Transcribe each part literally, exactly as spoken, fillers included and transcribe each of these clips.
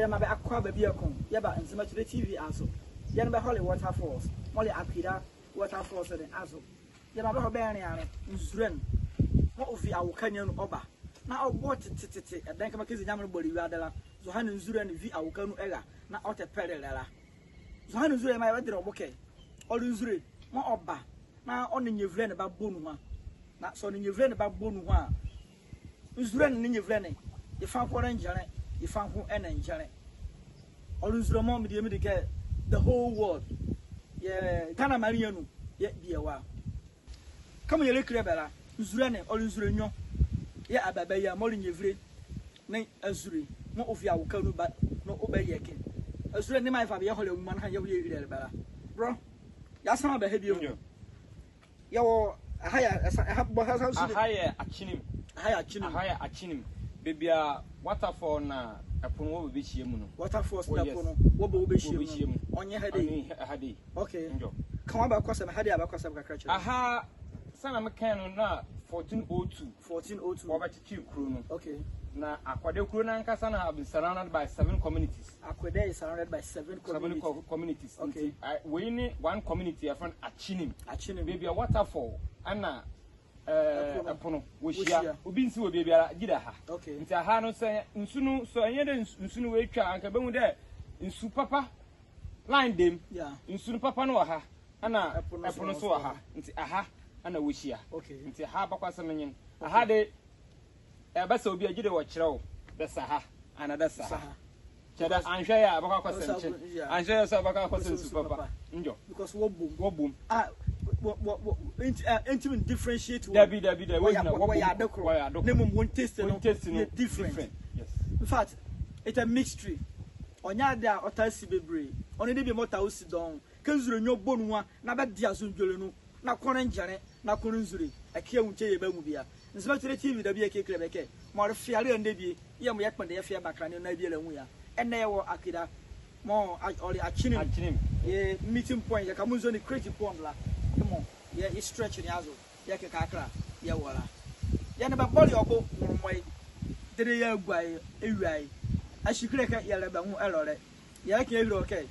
Yɛmaa bɛ akɔ bɛbie ko, yɛba Nzema Today T V azo. Yɛnee bɛ hɔle waterfalls, mɔɔ le Akwida waterfalls ne azo. Yɛmaa bɛ hɔle bɛnlea nzule ne mɔɔ ɔvi awoka ne anu ɔba. Na ɔbɔ tete tete, ɛdɛnke mɔɔ kɛzi Nyamenle bɔle wiade la, zɔhane nzule ne vi awoka ne anu ɛra, na ɔtɛpɛle la. Zɔhane nzule ne yɛmaa yɛbɛdele ɔ bo kɛ, ɔle nzule mɔɔ ɔba, na ɔ nee nyevile ne babɔ nuhua. Na sɛ ɔ nee nyevile ne babɔ nuhua a, nzule ne nee nyevile ne, ye fa ko ɛle ngyɛnlɛ, ye fa ko ɛnle ngyɛnlɛ. Ɔle nzule mɔɔ medie medi kɛ the whole world, yɛ Ghana maanle ne anu, yɛɛ bie wɔ a. Kɛmɔ yɛlɛkile bɛ la, nzule ne, ɔle nzule nwiɔ. Yɛɛ ababaa ye a mɔɔ le nyevile nee azule mɔɔ ɔvi awoka ne anu ba, na ɔbayɛ ɛkɛ. Azule ne maa yɛva bɛ yɛhɔle anwuma na yɛhɔle yɛhilele bɛ la. Bro, yɛasan aba ɛhye bio. Ndio. Yɛwɔ, ɛha yɛ, ɛsa, ɛha, bɔ ha sa nsu de. Aha yɛ Akyenem. Aha yɛ Akyenem. Aha yɛ Akyenem. Baabi a waterfall na ɛpo ne wɔ bɛbɛhyia mu no. Waterfalls na ɛpo ne wɔ bɛ, wɔ bɛhyia mu. Ɔnye ɛha de. Ɔnye ɛha de. Okay. Ndio. Ka wɔ abakɔsɛm, ɛha de abakɔsɛm kakra kyerɛ. Aha, sɛnea mekae no na fourteen oh two. Fourteen oh two. Wɔbɛkyekyee kuro no. Okay. Na Akwede kuro no ankasa na have been surrounded by seven communities. Akwede is surrounded by seven communities. Seven co-, communities. Okay. Nti, ah, wei ne one community yɛfrɛ no Akyenem. Akyenem. Baabi a waterfall ɛna, eh, ɛpo no wɔhyia. Obi nsi wɔ baabiara, gyi dɛ ha. Okay. Nti aha no sɛ nsu no, sɛ ɛnyɛ dɛ nsu, nsu no wɔatwa, anka bɛhu dɛ nsu papa line dam. Yeah. Nsu no papa no wɔ ha, ɛna ɛpo no nso wɔ ha. Nti aha ɛna wɔhyia. Okay. Nti aha abakɔsɛm nye no. Aha de, ɛbɛ sɛ obi a gyi dɛ wɔkyerɛ wo dɛ sa ha, anaa dɛ sa ha. Kyerɛ dɛ anhwɛ yɛ a bɛkɔ akɔsɛ nkyen. Anhwɛ yɛ sɛ bɛkɔ akɔsɛ nsu papa. Ndio. Because wɔbom. Wɔbom. Ah, wɔ, wɔ, wɔ, enti, ah, enti me differentiate wɔ. Dabi, dabi, dabi. Wɔyɛ, wɔyɛ ade koro. Wɔyɛ ade koro. Na mmom wɔn taste no yɛ different. Yes. In fact, it's a mystery. Ɔnyɛ ade a ɔtaa si bebree. Ɔnle debie mɔɔ ɔtaa si dɔɔnwo. Kɛ nzule nwiɔ bɔ nuhua na bɛde asomdwoe ne anu, na ko ɛle ngyɛnlɛ, na ko ɛle nzule. Ɛkɛ a, ɛnwu kye yɛbahu bie a. Nzema Today T V debie ɛkile bɛ kɛ, mɔɔ le feale a ndebie, yɛɛ mɔɔ yɛkpondɛ yɛfa yɛbakra ne, na bie ɛlɛnwu yɛ a. Ɛnɛ yɛwɔ Akwida, mɔɔ a, ɔle Akyenem. Akyenem. Yɛ meeting point, yɛka mɔɔ nzule ne Kreti Pond la, yemɔ, yɛ, yɛ stretch ne azo. Yɛkɛkala yɛwɔ la. Yɛnle bɛ bɔle ɔ bo nwonlomɔ ye. Dede yɛagua ye, ɛwia ye. Ahyikile kɛ yɛlɛ bɛ nwo ɛlɔlɛ. Yɛlɛka yɛahile wɔ kɛ,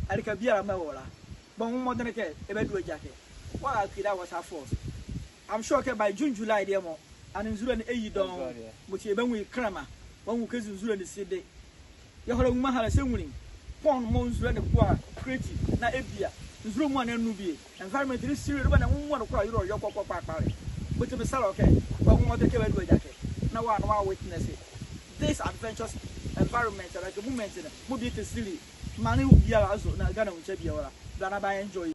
ɛleka biala mɔɔ ɛwɔ la, bɛnwo mɔdenle kɛ ɛbadua gyakɛ. Wɔ Akwida waterfalls. I'm sure kɛ by June, July deɛ mɔ, ɛnee nzule ne ɛyi dɔɔnwo. Mɔti yɛbanwu ye kɛnlɛma. Wɔanwu kɛzi nzule ne si de. Yɛhɔle anwumahale sɛ nwunli pond mɔɔ nzule ne kɔ a Kreti na ɛbie a, nzule mua ne anu bie. Environment ne siri, ɛleba ne nwonwu ne kɔ a yɛlɛyɛ kɔkɔɔkɔ kpalɛ. Bɛtumi sɛlɛ wɔ kɛ, bɛnwo mɔdenle kɛ ɛbadua gyakɛ. Na wɔ a na wɔawitness this adventurous environment, like moment ne, mɔɔ bie kɛsiri maanle biala azo, na Ghana nwo kyɛ biala. Bɛla na bɛaenjoy.